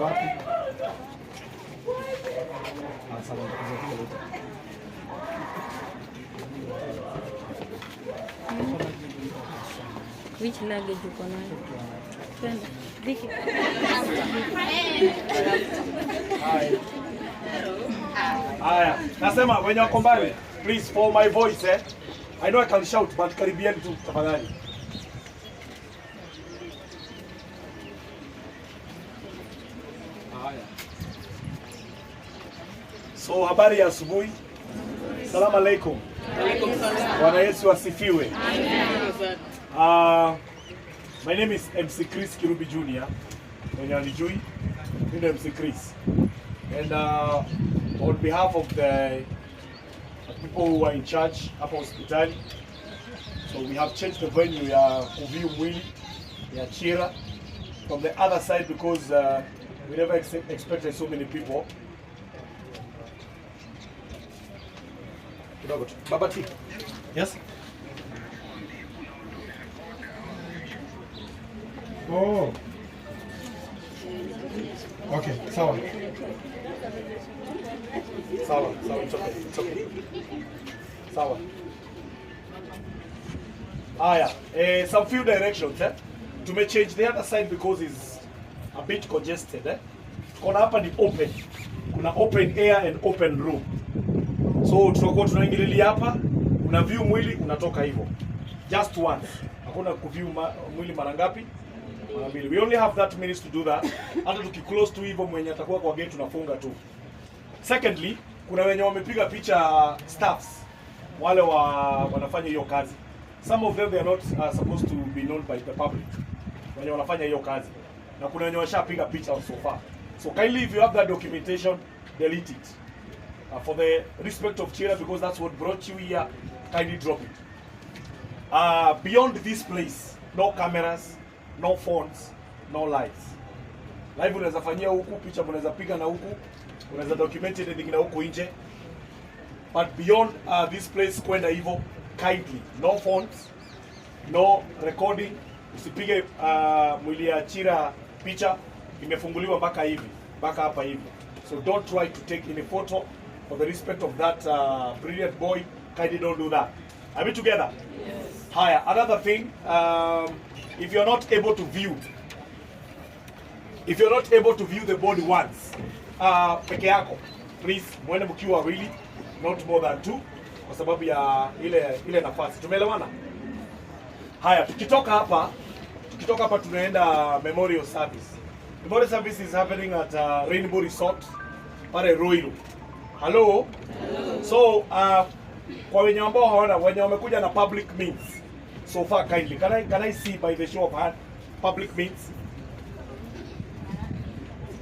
Wapi? Ah, sawa, nitakuzatia later. Which luggage uko nayo? Twende. Vicky. Hi. Haya, nasema wenye wako mbali, please, for my voice, eh. I know I can shout, but karibieni tu tafadhali. Haya. So habari ya asubuhi. Salamu alaikum. Bwana Yesu asifiwe. My name is MC Chris Kirubi Jr. Mwenye anijui, mimi ndo MC Chris. And on behalf of the people who are in charge hapa hospitali, so we have changed the venue ya kuview mwili ya Chira from the other side because we never expected so many people. Kidogo tu. Baba T. Yes? Oh. Okay, sawa. Sawa, sawa, it's okay, it's okay. Sawa. Haya, some few directions, eh. Tume change the other side because it's a bit congested, eh. Tunaona hapa ni open. Kuna open air and open room. So tutakuwa tunaingililia hapa, una view mwili unatoka hivyo. Just once. Hakuna kuview mwili mara ngapi? Mara mbili. We only have that minutes to do that. Hata tukiclose tu hivyo, mwenye atakuwa kwa gate tunafunga tu. Secondly, kuna wenye wamepiga picha, staffs wale wanafanya hiyo kazi. Some of them, they are not supposed to be known by the public. Wenye wanafanya hiyo kazi. Na kuna wenye washapiga picha so far. So kindly, if you have that documentation, delete it. For the respect of Chira, because that's what brought you here, kindly drop it. Beyond this place, no cameras, no phones, no lights. Live unaweza fanyia huku, picha unaweza piga na huku, unaweza document anything na huku nje. But beyond this place kwenda hivyo, kindly, no phones, no recording. Usipige mwili ya Chira picha, imefunguliwa mpaka hivi, mpaka hapa hivi. So don't try to take any photo for the respect of that brilliant boy. Kindly don't do that. Are we together? Yes. Haya, another thing, if you're not able to view, if you're not able to view the body once, peke yako, please mwende mkiwa wawili, not more than two, kwa sababu ya ile nafasi. Tumeelewana? Haya, tukitoka hapa tunaenda memorial service. Memorial service is happening at Rainbow Resort pale Ruiru. Hello? So kwa wenye ambao hawana, wenye wamekuja na public means so far, kindly, can I see by the show of hand public means?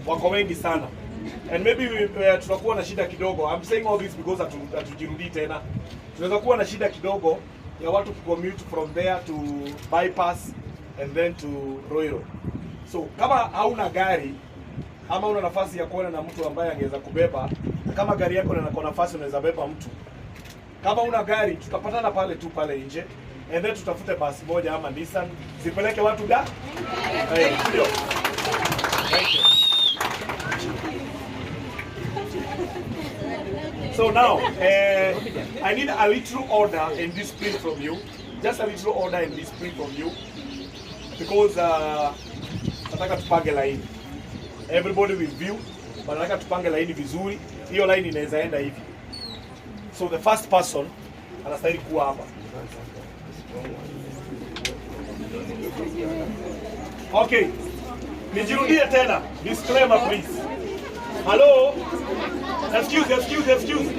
Wako wengi sana and maybe tutakuwa na shida kidogo. I'm saying all this because hatujirudii tena. Tunaweza kuwa na shida kidogo ya watu kucommute from there to bypass and then to Ruiru. So kama hauna gari ama una nafasi ya kuona na mtu ambaye angeweza kubeba, na kama gari yako ina nafasi unaweza beba mtu. Kama una gari, tutapatana pale tu pale nje and then tutafute basi moja ama Nissan zipeleke watu da. Eh, ndio. Thank you. So now, I need a little order and discipline from you. Just a little order and discipline from you. Because nataka tupange laini. Everybody will view, but nataka tupange laini vizuri. Hiyo line inaweza enda hivi. So the first person anastahili kuwa hapa. Okay. Nijirudie tena. Disclaimer, please. Hello? Excuse, excuse, excuse.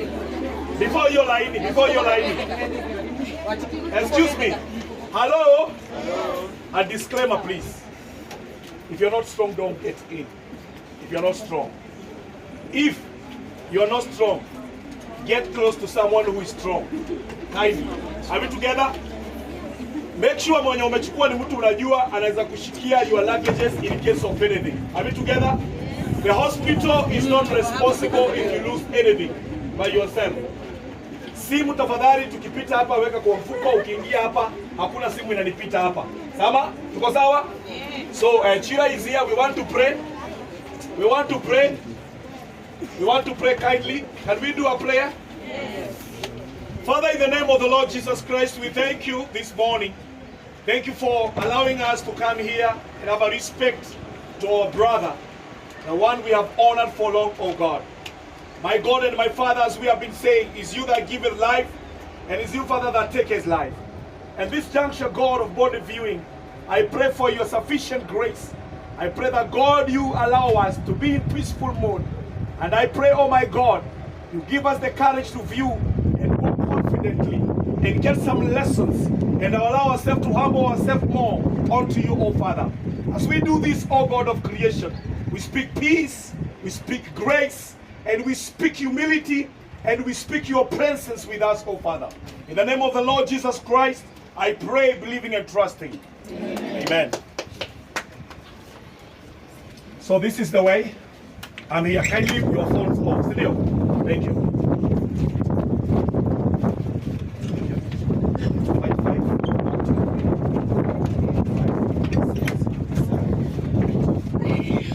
Before your line, before your line. Excuse me. Hello? A disclaimer, please. If you're not strong, don't get in. If you're not strong. If you're not strong, get close to someone who is strong. Kindly. Are we together? Make sure mwenye umechukua ni mtu unajua anaweza kushikia your luggages in case of anything. Are we together? The hospital is not responsible if you lose anything by yourself. Simu tafadhali, tukipita hapa weka kwa mfuko. Ukiingia hapa hakuna simu inanipita hapa. Sawa? Tuko sawa? So Chira is here. We want to pray. We want to pray. We want to pray kindly. Can we do a prayer? Yes. Father, in the name of the Lord Jesus Christ, we thank you this morning. Thank you for allowing us to come here and have a respect to our brother, the one we have honored for long, oh God. My God and my Father, as we have been saying, is you that giveth life, and is you, Father, that taketh life. And this juncture, God of body viewing, I pray for your sufficient grace. I pray that, God, you allow us to be in peaceful mode. And I pray, oh my God, you give us the courage to view and walk confidently and get some lessons and allow ourselves to humble ourselves more unto you, oh Father. As we do this, oh God of creation, we speak peace, we speak grace, and we speak humility, and we speak your presence with us, oh Father. In the name of the Lord Jesus Christ, I pray, believing and trusting. Amen. Amen. So this is the way. I'm here. Kindly your phones off. Sindio? Thank you. 5, 5, 1, 2, 3, 4, 5, 6, 7, 8.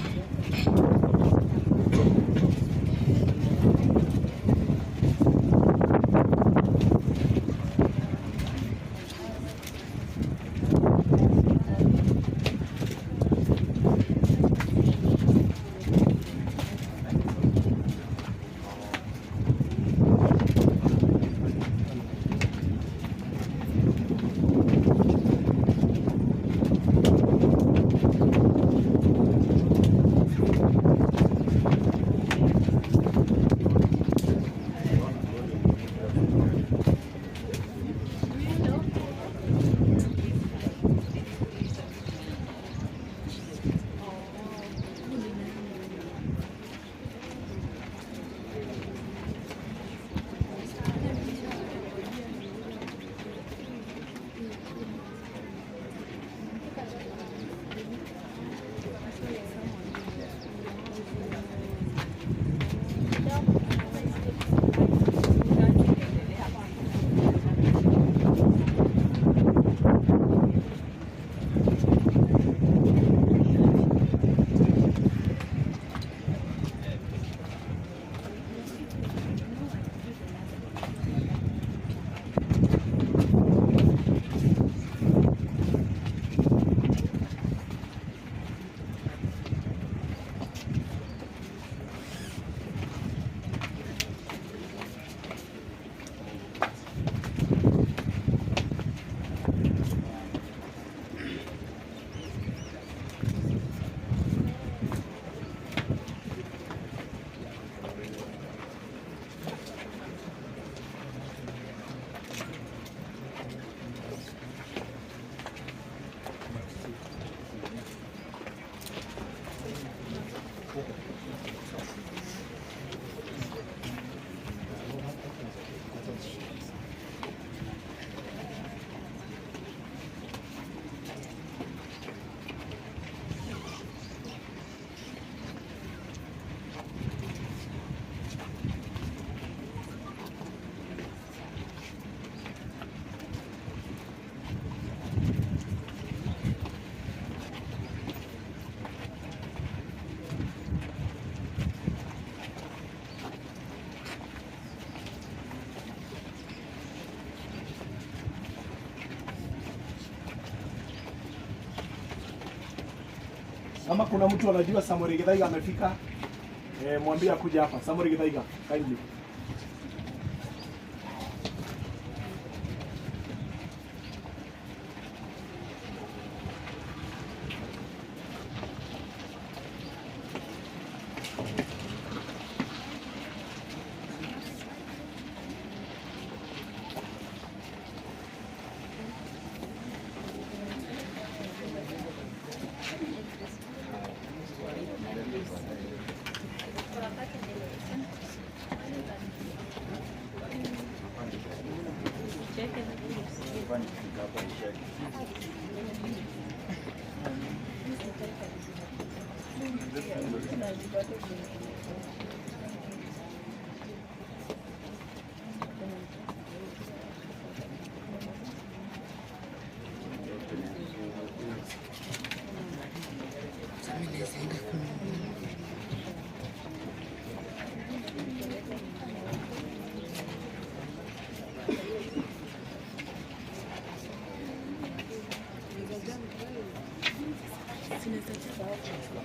Kama kuna mtu anajua Samuel Githaiga amefika, mwambie akuje hapa. Samuel Githaiga, kindly. Zinaweza jaza.